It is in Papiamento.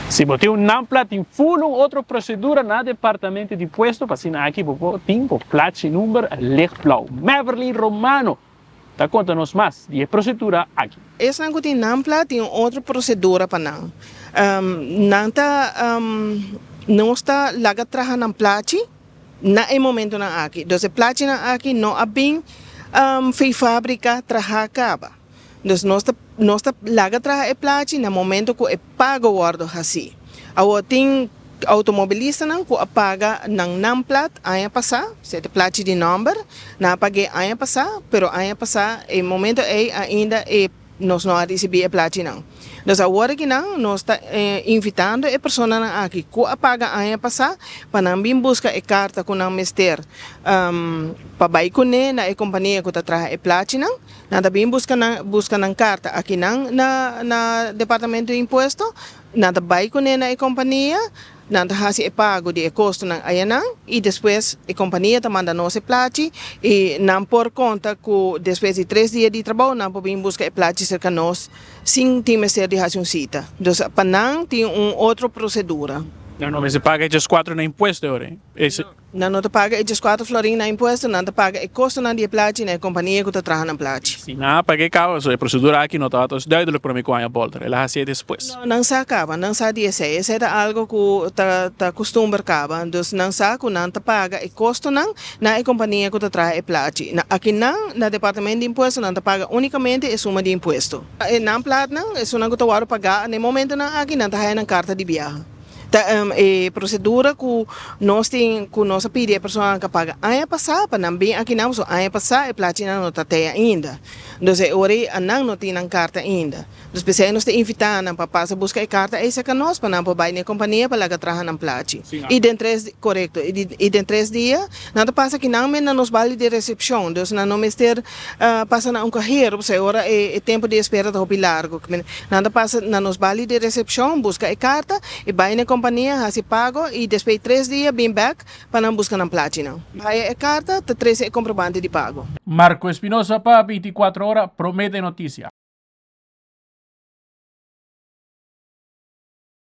Si bo tin un naamplaat, tin full un otro procedura na Departamento di Impuesto pa asina aki bo por tin bo plachi number lichtblauw. Meverly Romano ta conta nos mas di e procedura aki. Esnan cu tin naamplaat tin un otro procedura pa nan. Nan ta nos ta laga traha nan plachi na e momentonan aki. Dus e plachinan aki no a bin fei fabrica traha caba. Dus nos ta nos ta laga traha e plachi na momento cu e pago wordo haci. Awor tin automobilistanan cu a paga nan naamplaat aña pasa, sea ta plachi di nomber, nan a pag'e aña pasa, pero aña pasa e momento ey ainda e nos no a ricibi e plachinan. Dus awor akinan nos ta invitando e personanan aki cu a paga aña pasa pa nan bin busca e carta cu nan mester pa bay cune na e compania cu ta traha e plachinan. Nan ta bin busca nan busca nan carta akinan na na Departamento di Impuesto, nan ta bay cune na e compania, nan ta haci e pago di e costonan ayanan y despues e compania ta manda nos e plachi y nan por conta cu despues di tres dia di trabou nan por bin busca e plachi cerca nos sin tin mester di haci un cita. Dus pa nan tin un otro procedura. Nan no mester paga e 14 na impuesto e ora ey. Nan no ta paga e 14 florin na impuesto, nan ta paga e kostonan di e plachi na e kompania ku ta traha nan plachi. Si nan a paga e kaba, so e prosedura aki no tabata duidelijk prome ku aña bolter, el a hasié despues. No, nan sa kaba, nan sa di esei. Esei ta algo ku ta ta kustumber kaba. Dus nan sa ku nan ta paga e kostonan na e kompania ku ta traha e plachi. Na akinan, na departamento di impuesto, nan ta paga únikamente e suma di impuesto. E nan platnan, esunnan ku ta wòrdu pagá na e momentonan aki, nan ta haya nan karta di biaha. Ta e procedura cu nos tin cu nos a pidi e personanan cu a paga aña pasa pa nan bin aki nan pasobra aña pasa e plachinan no ta te ainda. Entonces e ora ei nan no tin nan carta ainda. Entonces p'esei nos ta invita nan pa pasa busca e carta ei cerca nos pa nan por bai na e compania pa laga traha nan plachi. Y den tres corecto y den tres dia nan ta pasa aki nan men na nos bali di recepcion. Entonces nan no mester pasa na un cajero pasobra e ora e tempo di espera ta hopi largo. Nan ta pasa na nos bali di recepcion, busca e carta y bay na e compania haci pago y despues di tres dia bin bek pa nan busca nan plachinan. Haya e carta ta trece e comprobante di pago. Marco Espinosa pa 24 Ora, Prome den Noticia.